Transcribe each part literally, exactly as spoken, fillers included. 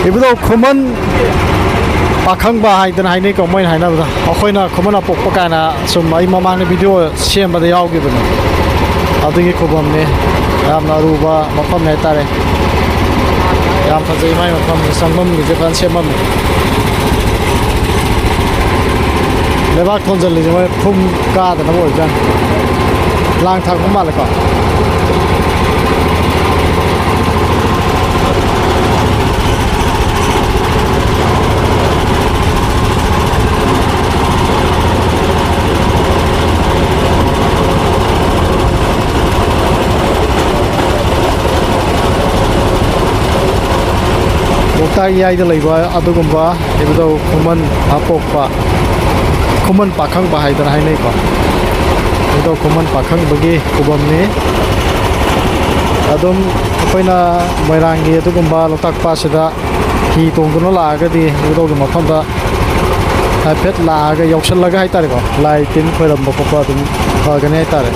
ꯏꯕꯨꯙꯧ ꯈꯨꯃꯟ ꯄꯥꯈꯪꯕ ꯍꯥꯏꯗꯅ ꯍꯥꯏꯅꯩꯀꯣ, ꯃꯣꯏꯅ ꯍꯥꯏꯅꯕꯗ꯫ ꯑꯩꯈꯣꯏꯅ ꯈꯨꯃꯟ ꯑꯄꯣꯛꯄ ꯀꯥꯏꯅ ꯁꯨꯝ ꯑꯩ ꯃꯃꯥꯡꯗ ꯚꯤꯗꯤꯑꯣ ꯁꯦꯝꯕꯗ ꯌꯥꯎꯈꯤꯕꯅꯤ꯫ ꯑꯗꯨꯒꯤ ꯈꯨꯕꯝꯅꯤ꯫ ꯌꯥꯝꯅ ꯑꯔꯨꯕ ꯃꯐꯝꯅꯤ ꯍꯥꯏꯇꯥꯔꯦ꯫ ꯌꯥꯝ ꯐꯖꯩ ꯃꯥꯏ ꯃꯐꯝꯁꯦ, ꯆꯪꯐꯝꯒꯤꯁꯦ ꯐꯖꯅ ꯁꯦꯝꯃꯝꯃꯤ꯫ ꯂꯩꯕꯥꯛ ꯊꯣꯟꯖꯜꯂꯤꯁꯦ ꯃꯣꯏ ꯐꯨꯝ ꯀꯥꯗꯅꯕ ꯑꯣꯏꯕꯖꯥꯠꯅꯤ꯫ ꯂꯥꯡ ꯊꯥꯛꯄ ꯃꯥꯜꯂꯦꯀꯣ꯫ ꯂꯣꯛꯇꯥꯛ ꯏꯌꯥꯏꯗ ꯂꯩꯕ ꯑꯗꯨꯒꯨꯝꯕ ꯏꯕꯨꯙꯧ ꯈꯨꯃꯟ ꯑꯄꯣꯛꯄ, ꯈꯨꯃꯟ ꯄꯥꯈꯪꯕ ꯍꯥꯏꯗꯅ ꯍꯥꯏꯅꯩꯀꯣ꯫ ꯏꯕꯨꯙꯧ ꯈꯨꯃꯟ ꯄꯥꯈꯪꯕꯒꯤ ꯈꯨꯕꯝꯅꯤ꯫ ꯑꯗꯨꯝ ꯑꯩꯈꯣꯏꯅ ꯃꯣꯏꯔꯥꯡꯒꯤ ꯑꯗꯨꯒꯨꯝꯕ ꯂꯣꯛꯇꯥꯛ ꯄꯥꯠꯁꯤꯗ ꯍꯤ ꯇꯣꯡꯗꯨꯅ ꯂꯥꯛꯑꯒꯗꯤ ꯏꯕꯨꯙꯧꯒꯤ ꯃꯐꯝꯗ ꯍꯥꯏꯐꯦꯠ ꯂꯥꯛꯑꯒ ꯌꯧꯁꯜꯂꯒ ꯍꯥꯏꯇꯥꯔꯦꯀꯣ, ꯂꯥꯏ ꯇꯤꯟ ꯈꯣꯏꯔꯝꯕ ꯈꯣꯠꯄ ꯑꯗꯨꯝ ꯐꯒꯅꯤ ꯍꯥꯏꯇꯥꯔꯦ꯫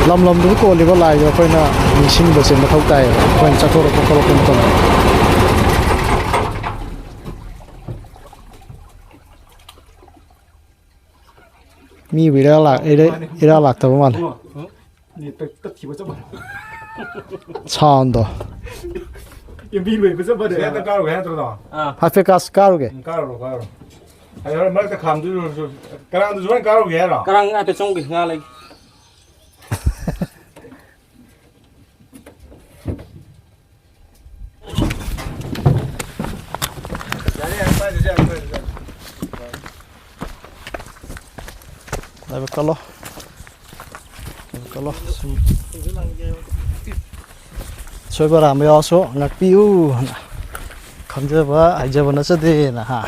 ꯂꯝ ꯂꯝꯗꯨꯒꯤ ꯀꯣꯜꯂꯤꯕ ꯂꯥꯏꯗꯣ ꯑꯩꯈꯣꯏꯅ ꯅꯤꯡꯁꯤꯡꯕꯁꯦ ꯃꯊꯧ ꯇꯥꯏꯌꯦꯕ, ꯑꯩꯈꯣꯏꯅ ꯆꯠꯊꯣꯔꯛꯄ ꯈꯣꯠꯂꯛꯄ ꯃꯇꯝꯗ꯫ ꯃꯤꯕꯨ ꯏꯔꯥꯛ ꯂꯥꯛ-, ꯏꯔꯥꯛ, ꯏꯔꯥꯛ ꯂꯥꯛꯇꯕ ꯃꯥꯜꯂꯦ꯫ ꯅꯦꯠ ꯇꯠ-, ꯇꯠꯈꯤꯕ ꯆꯞ ꯃꯥꯟꯅꯩ꯫ ꯁꯥꯎꯟꯗꯣ꯫ ꯑꯦꯝ ꯕꯤ ꯂꯣꯏꯕ ꯆꯞ ꯃꯥꯟꯅꯩ ꯁꯤꯗ ꯍꯥꯏꯕ꯫ ꯀꯥꯔꯨꯒꯦ ꯍꯥꯏ ꯅꯠꯇ꯭ꯔꯣ? ꯑꯥ꯫ ꯍꯥꯏꯐꯦꯠ ꯀꯥꯁ-, ꯀꯥꯔꯨꯒꯦ꯫ ꯎꯝ, ꯀꯥꯔꯨꯔꯣ, ꯀꯥꯔꯨꯔꯣ꯫ ꯑꯩ ꯍꯣꯔꯦꯟ ꯃꯔꯛꯇ ꯈꯥꯝꯗꯣꯏ ꯑꯣꯏꯔꯁꯨ, ꯀꯅꯥꯗꯁꯨ ꯍꯣꯔꯦꯟ ꯀꯥꯔꯨꯒꯦ ꯍꯥꯏꯔꯣ? ꯀꯔꯥꯡ ꯍꯥꯏꯐꯦꯠ ꯆꯪꯉꯨꯒꯦ, ꯉꯥ ꯂꯩꯒꯦ꯫ ꯌꯥꯔꯦ, ꯌꯥꯔꯦ, ꯄꯥꯏꯗ꯭ꯔꯁꯨ ꯌꯥꯔꯦ, ꯄꯥꯏꯗ꯭ꯔꯁꯨ ꯌꯥꯔꯦ꯫ ꯂꯥꯏꯕꯛ ꯀꯜꯂꯣ꯫ ꯂꯥꯏꯕꯛ ꯀꯜꯂꯣ꯫ ꯁꯨꯝ ꯑꯁꯣꯏꯕ ꯑꯔꯥꯟꯕ ꯌꯥꯎꯔꯁꯨ ꯉꯥꯛꯄꯤꯌꯨ ꯍꯥꯏꯅ ꯈꯟꯖꯕ ꯍꯥꯏꯖꯕ ꯅꯠꯆꯗꯦꯅ ꯍꯥ꯫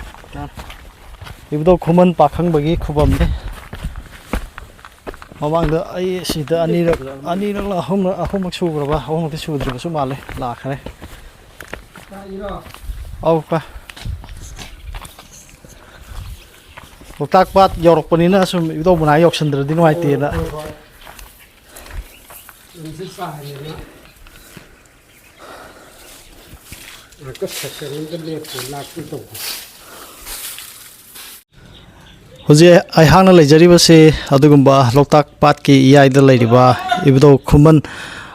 ꯏꯕꯨꯙꯧ ꯈꯨꯃꯟ ꯄꯥꯈꯪꯕꯒꯤ ꯈꯨꯕꯝꯅꯤ꯫ ꯃꯃꯥꯡꯗ ꯑꯩ ꯁꯤꯗ ꯑꯅꯤꯔꯛ, ꯑꯅꯤꯔꯛꯂ ꯑꯍꯨꯝꯂꯛ, ꯑꯍꯨꯝꯂꯛ ꯁꯨꯈ꯭ꯔꯕ? ꯑꯍꯨꯝꯂꯛꯇꯤ ꯁꯨꯗ꯭ꯔꯤꯕꯁꯨ ꯃꯥꯜꯂꯦ, ꯂꯥꯛꯈ꯭ꯔꯦ꯫ ꯑꯧ, ꯀ-, ꯂꯣꯛꯇꯥꯛ ꯄꯥꯠ ꯌꯧꯔꯛꯄꯅꯤꯅ ꯁꯨꯝ ꯏꯕꯨꯙꯧ ꯃꯅꯥꯛ ꯌꯧꯁꯟꯗ꯭ꯔꯗꯤ ꯅꯨꯡꯉꯥꯏꯇꯦꯅ꯫ ꯍꯣꯏ, ꯍꯣꯏ꯫ ꯅꯨꯡꯁꯤꯠ ꯆꯥꯏꯔꯦꯅ꯫ ꯍꯧꯖꯤꯛ ꯑꯩꯍꯥꯛꯅ ꯂꯩꯖꯔꯤꯕꯁꯤ ꯑꯗꯨꯒꯨꯝꯕ ꯂꯣꯛꯇꯥꯛ ꯄꯥꯠꯀꯤ ꯏꯌꯥꯏꯗ ꯂꯩꯔꯤꯕ ꯏꯕꯨꯙꯧ ꯈꯨꯃꯟ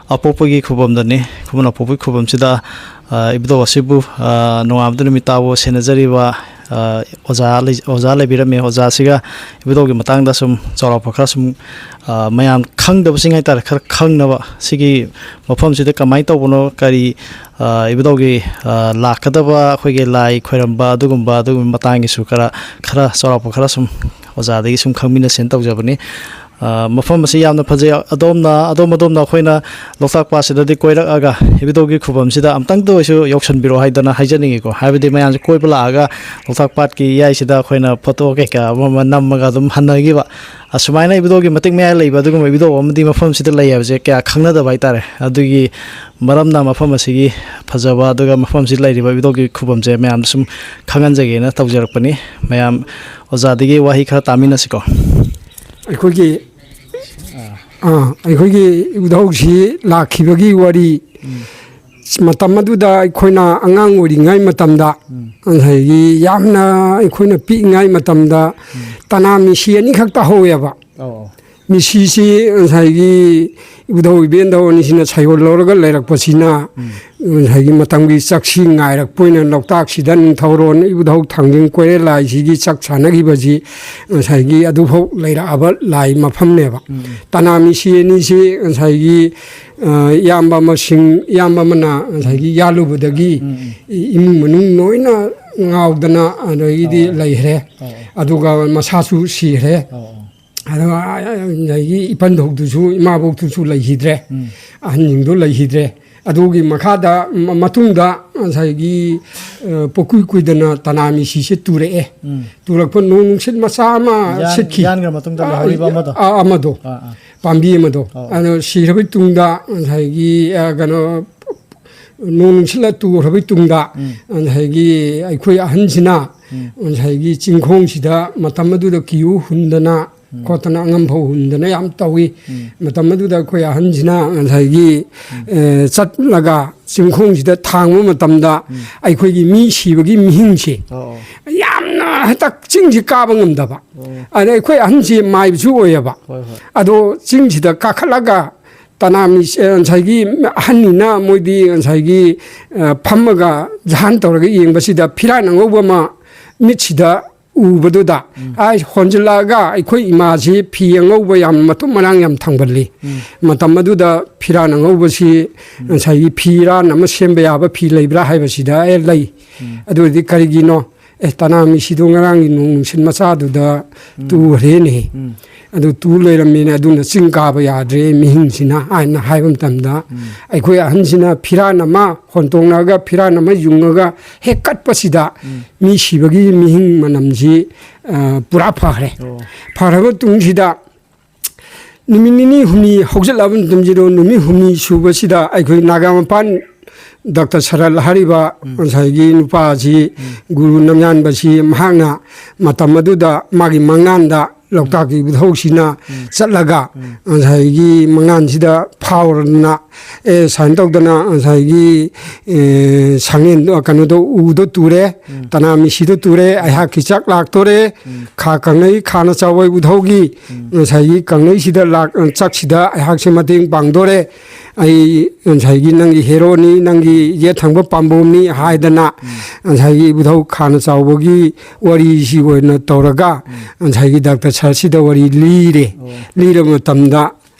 ꯑꯄꯣꯛꯄꯒꯤ ꯈꯨꯕꯝꯗꯅꯤ꯫ ꯈꯨꯃꯟ ꯑꯄꯣꯛꯄꯒꯤ ꯈꯨꯕꯝꯁꯤꯗ, ꯑ, ꯏꯕꯨꯙꯧ ꯑꯁꯤꯕꯨ, ꯑ, ꯅꯣꯡꯉꯥꯟꯕꯗꯩ ꯅꯨꯃꯤꯠ ꯇꯥꯕꯨ ꯁꯦꯟꯅꯖꯔꯤꯕ, ꯑ, ꯑꯣꯖꯥ ꯂꯩ-, ꯑꯣꯖꯥ ꯂꯩꯕꯤꯔꯝꯃꯤ꯫ ꯑꯣꯖꯥꯁꯤꯒ ꯏꯕꯨꯙꯧꯒꯤ ꯃꯇꯥꯡꯗ ꯁꯨꯝ ꯆꯥꯎꯔꯥꯛꯄ ꯈꯔ ꯁꯨꯝ, ꯑ, ꯃꯌꯥꯝ ꯈꯪꯗꯕꯁꯤꯡ ꯍꯥꯏꯇꯥꯔꯦ, ꯈꯔ ꯈꯪꯅꯕ, ꯁꯤꯒꯤ ꯃꯐꯝꯁꯤꯗ ꯀꯃꯥꯏꯅ ꯇꯧꯕꯅꯣ, ꯀꯔꯤ, ꯑ, ꯏꯕꯨꯙꯧꯒꯤ, ꯑ, ꯂꯥꯛꯀꯗꯕ ꯑꯩꯈꯣꯏꯒꯤ ꯂꯥꯏ ꯈꯣꯏꯔꯝꯕ ꯑꯗꯨꯒꯨꯝꯕ, ꯑꯗꯨꯒꯨꯝꯕ ꯃꯇꯥꯡꯒꯤꯁꯨ ꯈꯔ, ꯈꯔ ꯆꯥꯎꯔꯥꯛꯄ ꯈꯔ ꯁꯨꯝ ꯑꯣꯖꯥꯗꯒꯤ ꯁꯨꯝ ꯈꯪꯃꯤꯟꯅꯁꯦꯅ ꯇꯧꯖꯕꯅꯤ꯫ ꯑ, ꯃꯐꯝ ꯑꯁꯤ ꯌꯥꯝꯅ ꯐꯖꯩ꯫ ꯑꯗꯣꯝꯅ, ꯑꯗꯣꯝ ꯑꯗꯣꯝꯅ ꯑꯩꯈꯣꯏꯅ ꯂꯣꯛꯇꯥꯛ ꯄꯥꯠꯁꯤꯗꯗꯤ ꯀꯣꯏꯔꯛꯑꯒ ꯏꯕꯨꯙꯧꯒꯤ ꯈꯨꯕꯝꯁꯤꯗ ꯑꯝꯇꯪꯇ ꯑꯣꯏꯁꯨ ꯌꯧꯁꯟꯕꯤꯔꯛꯑꯣ ꯍꯥꯏꯗꯅ ꯍꯥꯏꯖꯅꯤꯡꯉꯤꯀꯣ꯫ ꯍꯥꯏꯕꯗꯤ ꯃꯌꯥꯝꯁꯦ ꯀꯣꯏꯕ ꯂꯥꯛꯑꯒ ꯂꯣꯛꯇꯥꯛ ꯄꯥꯠꯀꯤ ꯏꯌꯥꯏꯁꯤꯗ ꯑꯩꯈꯣꯏꯅ ꯐꯣꯇꯣ ꯀꯩꯀꯥ ꯑꯃ ꯑꯃ ꯅꯝꯃꯒ ꯑꯗꯨꯝ ꯍꯟꯅꯈꯤꯕ꯫ ꯑꯁꯨꯃꯥꯏꯅ ꯏꯕꯨꯙꯧꯒꯤ ꯃꯇꯤꯛ ꯃꯌꯥꯏ ꯂꯩꯕ ꯑꯗꯨꯒꯨꯝꯕ ꯏꯕꯨꯙꯧ ꯑꯃꯗꯤ ꯃꯐꯝꯁꯤꯗ ꯂꯩ ꯍꯥꯏꯕꯁꯦ ꯀꯌꯥ ꯈꯪꯅꯗꯕ ꯍꯥꯏꯇꯥꯔꯦ꯫ ꯑꯗꯨꯒꯤ ꯃꯔꯝꯅ ꯃꯐꯝ ꯑꯁꯤꯒꯤ ꯐꯖꯕ, ꯑꯗꯨꯒ ꯃꯐꯝꯁꯤꯗ ꯂꯩꯔꯤꯕ ꯏꯕꯨꯙꯧꯒꯤ ꯈꯨꯕꯝꯁꯦ ꯃꯌꯥꯝꯗ ꯁꯨꯝ ꯈꯪꯍꯟꯖꯒꯦꯅ ꯇꯧꯖꯔꯛꯄꯅꯤ꯫ ꯃꯌꯥꯝ ꯑꯣꯖꯥꯗꯒꯤ ꯋꯥꯍꯩ ꯈꯔ ꯇꯥꯃꯤꯟꯅꯁꯤꯀꯣ꯫ ꯑꯩꯈꯣꯏꯒꯤ, ꯑꯥ, ꯑꯩꯈꯣꯏꯒꯤ ꯏꯕꯨꯙꯧꯁꯤ ꯂꯥꯛꯈꯤꯕꯒꯤ ꯋꯥꯔꯤ, ꯎꯝ꯫ ꯃꯇꯝ ꯑꯗꯨꯗ ꯑꯩꯈꯣꯏꯅ ꯑꯉꯥꯡ ꯑꯣꯏꯔꯤꯉꯩ ꯃꯇꯝꯗ, ꯎꯝ꯫ ꯉꯁꯥꯏꯒꯤ ꯌꯥꯝꯅ ꯑꯩꯈꯣꯏꯅ ꯄꯤꯛꯏꯉꯩ ꯃꯇꯝꯗ, ꯎꯝ꯫ ꯇꯅꯥ ꯃꯤꯁꯤ ꯑꯅꯤꯈꯛ ꯇꯥꯍꯧꯋꯦꯕ꯫ ꯑꯧ, ꯑꯧ꯫ ꯃꯤꯁꯤꯁꯤ ꯉꯁꯥꯏꯒꯤ ꯏꯕꯨꯙꯧ ꯏꯕꯦꯟꯙꯧ ꯑꯅꯤꯁꯤꯅ ꯁꯩꯑꯣꯜ ꯂꯧꯔꯒ ꯂꯩꯔꯛꯄꯁꯤꯅ, ꯎꯝ꯫ ꯉꯁꯥꯏꯒꯤ ꯃꯇꯝꯒꯤ ꯆꯥꯛꯁꯤ ꯉꯥꯏꯔꯛꯄ ꯑꯣꯏꯅ ꯂꯣꯛꯇꯥꯛꯁꯤꯗ ꯅꯤꯡꯊꯧꯔꯣꯟ ꯏꯕꯨꯙꯧ ꯊꯥꯡꯖꯤꯡ ꯀꯣꯏꯔꯦꯜ ꯂꯥꯏꯁꯤꯒꯤ ꯆꯥꯛ ꯆꯥꯅꯈꯤꯕꯁꯤ ꯉꯁꯥꯏꯒꯤ ꯑꯗꯨꯐꯥꯎ ꯂꯩꯔꯛꯑꯕ ꯂꯥꯏ ꯃꯐꯝꯅꯦꯕ꯫ ꯎꯝ꯫ ꯇꯅꯥ ꯃꯤꯁꯤ ꯑꯅꯤꯁꯤ ꯉꯁꯥꯏꯒꯤ, ꯑ, ꯏꯌꯥꯝꯕ ꯑꯃꯁꯤꯡ, ꯏꯌꯥꯝꯕ ꯑꯃꯅ ꯉꯁꯥꯏꯒꯤ ꯌꯥꯜꯂꯨꯕꯗꯒꯤ ꯎꯝ, ꯎꯝ꯫ ꯏꯃꯨꯡ ꯃꯅꯨꯡ ꯂꯣꯏꯅ ꯉꯥꯎꯗꯅ ꯑꯗꯒꯤꯗꯤ ꯑꯣ꯫ ꯂꯩꯈ꯭ꯔꯦ꯫ ꯑꯣ꯫ ꯑꯗꯨꯒ ꯃꯁꯥꯁꯨ ꯁꯤꯈ꯭ꯔꯦ꯫ ꯑꯣ꯫ ꯑꯗꯨꯒ ꯑꯗꯒꯤ ꯏꯄꯟꯗꯧꯗꯨꯁꯨ, ꯏꯃꯥꯕꯣꯛꯇꯨꯁꯨ ꯂꯩꯈꯤꯗ꯭ꯔꯦ꯫ ꯎꯝ꯫ ꯑꯍꯟꯁꯤꯡꯗꯨ ꯂꯩꯈꯤꯗ꯭ꯔꯦ꯫ ꯑꯗꯨꯒꯤ ꯃꯈꯥꯗ, ꯃ-, ꯃꯇꯨꯡꯗ ꯉꯁꯥꯏꯒꯤ, ꯑ, ꯄꯣꯛꯀꯨꯏ ꯀꯨꯏꯗꯅ ꯇꯅꯥ ꯃꯤꯁꯤꯁꯦ ꯇꯨꯔꯛꯑꯦ꯫ ꯎꯝ꯫ ꯇꯨꯔꯛꯄ ꯅꯣꯡ ꯅꯨꯡꯁꯤꯠ ꯃꯆꯥ ꯑꯃ ꯌꯥꯟ-, ꯁꯤꯠꯈꯤ꯫ ꯌꯥꯟꯈ꯭ꯔ ꯃꯇꯨꯡꯗ ꯑ, ꯂꯩꯍꯧꯔꯤꯕ ꯑꯃꯗꯣ? ꯑ, ꯑꯃꯗꯣ꯫ ꯑꯥ, ꯑꯥ꯫ ꯄꯥꯝꯕꯤ ꯑꯃꯗꯣ꯫ ꯑꯧ꯫ ꯑꯗꯣ ꯁꯤꯈ꯭ꯔꯕꯒꯤ ꯇꯨꯡꯗ ꯉꯁꯥꯏꯒꯤ, ꯑ, ꯀꯩꯅꯣ, ꯅꯣꯡ ꯅꯨꯡꯁꯤꯠꯂ ꯇꯨꯈ꯭ꯔꯕꯒꯤ ꯇꯨꯡꯗ ꯎꯝ꯫ ꯉꯁꯥꯏꯒꯤ ꯑꯩꯈꯣꯏ ꯑꯍꯟꯁꯤꯅ ꯎꯝ꯫ ꯉꯁꯥꯏꯒꯤ ꯆꯤꯡꯈꯣꯡꯁꯤꯗ ꯃꯇꯝ ꯑꯗꯨꯗ ꯀꯤꯌꯨ ꯍꯨꯟꯗꯅ ꯎꯝ꯫ ꯈꯣꯠꯇꯅ ꯑꯉꯝ ꯐꯥꯎ ꯍꯨꯟꯗꯅ ꯌꯥꯝ ꯇꯧꯏ꯫ ꯎꯝ꯫ ꯃꯇꯝ ꯑꯗꯨꯗ ꯑꯩꯈꯣꯏ ꯑꯍꯟꯁꯤꯅ ꯉꯁꯥꯏꯒꯤ, ꯎꯝ꯫ ꯑꯦ, ꯆꯠꯂꯒ ꯆꯤꯡꯈꯣꯡꯁꯤꯗ ꯊꯥꯡꯕ ꯃꯇꯝꯗ ꯎꯝ꯫ ꯑꯩꯈꯣꯏꯒꯤ ꯃꯤ ꯁꯤꯕꯒꯤ ꯃꯤꯍꯤꯡꯁꯦ ꯑꯣ, ꯑꯣ꯫ ꯌꯥꯝꯅ ꯍꯦꯛꯇ ꯆꯤꯡꯁꯤ ꯀꯥꯕ ꯉꯝꯗꯕ꯫ ꯑꯣ꯫ ꯑꯗ ꯑꯩꯈꯣꯏ ꯑꯍꯟꯁꯤ ꯃꯥꯏꯕꯁꯨ ꯑꯣꯏꯌꯦꯕ꯫ ꯍꯣꯏ, ꯍꯣꯏ꯫ ꯑꯗꯣ ꯆꯤꯡꯁꯤꯗ ꯀꯥꯈꯠꯂꯒ ꯇꯅꯥꯃꯤ, ꯑ, ꯉꯁꯥꯏꯒꯤ ꯑꯍꯟꯅꯤꯅ ꯃꯣꯏꯗꯤ ꯉꯁꯥꯏꯒꯤ, ꯑ, ꯐꯝꯃꯒ ꯙ꯭ꯌꯥꯟ ꯇꯧꯔꯒ ꯌꯦꯡꯕꯁꯤꯗ ꯐꯤꯔꯥꯟ ꯑꯉꯧꯕ ꯑꯃ ꯃꯤꯠꯁꯤꯗ ꯎꯕꯗꯨꯗ, ꯎꯝ꯫ ꯑꯥꯏ ꯍꯣꯟꯖꯤꯜꯂꯛꯑꯒ ꯑꯩꯈꯣꯏ ꯏꯃꯥꯁꯤ ꯐꯤ ꯑꯉꯧꯕ ꯌꯥꯝ ꯃꯇꯨꯝ ꯃꯔꯥꯡ ꯌꯥꯝ ꯊꯝꯒꯜꯂꯤ꯫ ꯎꯝ꯫ ꯃꯇꯝ ꯑꯗꯨꯗ ꯐꯤꯔꯥꯟ ꯑꯉꯧꯕꯁꯤ ꯎꯝ꯫ ꯉꯁꯥꯏꯒꯤ ꯐꯤꯔꯥꯟ ꯑꯃ ꯁꯦꯝꯕ ꯌꯥꯕ ꯐꯤ ꯂꯩꯕ꯭ꯔꯥ ꯍꯥꯏꯕꯁꯤꯗ, "ꯑꯦ, ꯂꯩ꯫ ꯎꯝ꯫ ꯑꯗꯨ ꯑꯣꯏꯔꯗꯤ ꯀꯔꯤꯒꯤꯅꯣ?" "ꯑꯦ, ꯇꯅꯥꯃꯤꯁꯤꯗꯣ ꯉꯔꯥꯡꯒꯤ ꯅꯣꯡ ꯅꯨꯡꯁꯤꯠ ꯃꯆꯥꯗꯨꯗ ꯎꯝ꯫ ꯇꯨꯈ꯭ꯔꯦꯅꯦ꯫ ꯎꯝ꯫ ꯑꯗꯨ ꯇꯨ ꯂꯩꯔꯝꯃꯦꯅꯦ, ꯑꯗꯨꯅ ꯆꯤꯡ ꯀꯥꯕ ꯌꯥꯗ꯭ꯔꯦ ꯃꯤꯍꯤꯡꯁꯤꯅ" ꯍꯥꯏꯅ ꯍꯥꯏꯕ ꯃꯇꯝꯗ, ꯎꯝ꯫ ꯑꯩꯈꯣꯏ ꯑꯍꯟꯁꯤꯅ ꯐꯤꯔꯥꯟ ꯑꯃ ꯍꯣꯟꯇꯣꯛꯅꯔꯒ ꯐꯤꯔꯥꯟ ꯑꯃ ꯌꯨꯡꯉꯒ ꯍꯦꯛ ꯀꯠꯄꯁꯤꯗ ꯎꯝ꯫ ꯃꯤ ꯁꯤꯕꯒꯤ ꯃꯤꯍꯤꯡ ꯃꯅꯝꯁꯤ, ꯑ, ꯄꯨꯔꯥ ꯐꯈ꯭ꯔꯦ꯫ ꯑꯣ꯫ ꯐꯔꯕ ꯇꯨꯡꯁꯤꯗ ꯅꯨꯃꯤꯠ ꯅꯤꯅꯤ ꯍꯨꯝꯅꯤ ꯍꯧꯖꯤꯜꯂꯛꯑꯕ ꯃꯇꯝꯁꯤꯗ, ꯅꯨꯃꯤꯠ ꯍꯨꯝꯅꯤ ꯁꯨꯕꯁꯤꯗ ꯑꯩꯈꯣꯏ ꯅꯥꯒꯥ ꯃꯄꯥꯟ ꯗꯥꯛꯇꯔ ꯁꯔꯜ ꯍꯥꯏꯔꯤꯕ ꯎꯝ꯫ ꯉꯁꯥꯏꯒꯤ ꯅꯨꯄꯥꯁꯤ, ꯎꯝ꯫ ꯒꯨꯔꯨ ꯅꯝꯌꯥꯟꯕꯁꯤ, ꯃꯍꯥꯛꯅ ꯃꯇꯝ ꯑꯗꯨꯗ ꯃꯥꯒꯤ ꯃꯪꯂꯥꯟꯗ ꯂꯣꯛꯇꯥꯛꯀꯤ ꯏꯕꯨꯙꯧꯁꯤꯅ ꯎꯝ꯫ ꯆꯠꯂꯒ ꯎꯝ꯫ ꯉꯁꯥꯏꯒꯤ ꯃꯪꯂꯥꯟꯁꯤꯗ ꯐꯥꯎꯔꯗꯅ, "ꯑꯦ, ꯁꯨꯃꯥꯏꯅ ꯇꯧꯗꯅ ꯉꯁꯥꯏꯒꯤ, ꯑꯦ, ꯁꯪꯂꯦꯟꯗꯣ, ꯀꯩꯅꯣꯗꯣ, ꯎꯗꯣ ꯇꯨꯔꯦ, ꯎꯝ꯫ ꯇꯅꯥꯃꯤꯁꯤꯗꯣ ꯇꯨꯔꯦ, ꯑꯩꯍꯥꯛꯀꯤ ꯆꯥꯛ ꯂꯥꯛꯇꯣꯔꯦ, ꯎꯝ꯫ ꯈꯥ ꯀꯪꯂꯩ ꯈꯥꯅ ꯆꯥꯎꯕ ꯏꯕꯨꯙꯧꯒꯤ ꯎꯝ꯫ ꯉꯁꯥꯏꯒꯤ ꯀꯪꯂꯩꯁꯤꯗ ꯂꯥꯛ-, ꯆꯥꯛꯁꯤꯗ ꯑꯩꯍꯥꯛꯁꯦ ꯃꯇꯦꯡ ꯄꯥꯡꯗꯣꯔꯦ꯫ ꯑꯩ ꯉꯁꯥꯏꯒꯤ ꯅꯪꯒꯤ ꯍꯦꯔꯣꯅꯤ, ꯅꯪꯒꯤ ꯌꯦꯠ ꯊꯪꯕ ꯄꯥꯝꯕꯣꯝꯅꯤ" ꯍꯥꯏꯗꯅ ꯎꯝ꯫ ꯉꯁꯥꯏꯒꯤ ꯏꯕꯨꯙꯧ ꯈꯥꯅ ꯆꯥꯎꯕꯒꯤ ꯋꯥꯔꯤꯁꯤ ꯑꯣꯏꯅ ꯇꯧꯔꯒ ꯎꯝ꯫ ꯉꯁꯥꯏꯒꯤ ꯗꯥꯛꯇꯔ ꯁꯔꯁꯤꯗ ꯋꯥꯔꯤ ꯂꯤꯔꯦ꯫ ꯑꯣ꯫ ꯂꯤꯔꯕ ꯃꯇꯝꯗ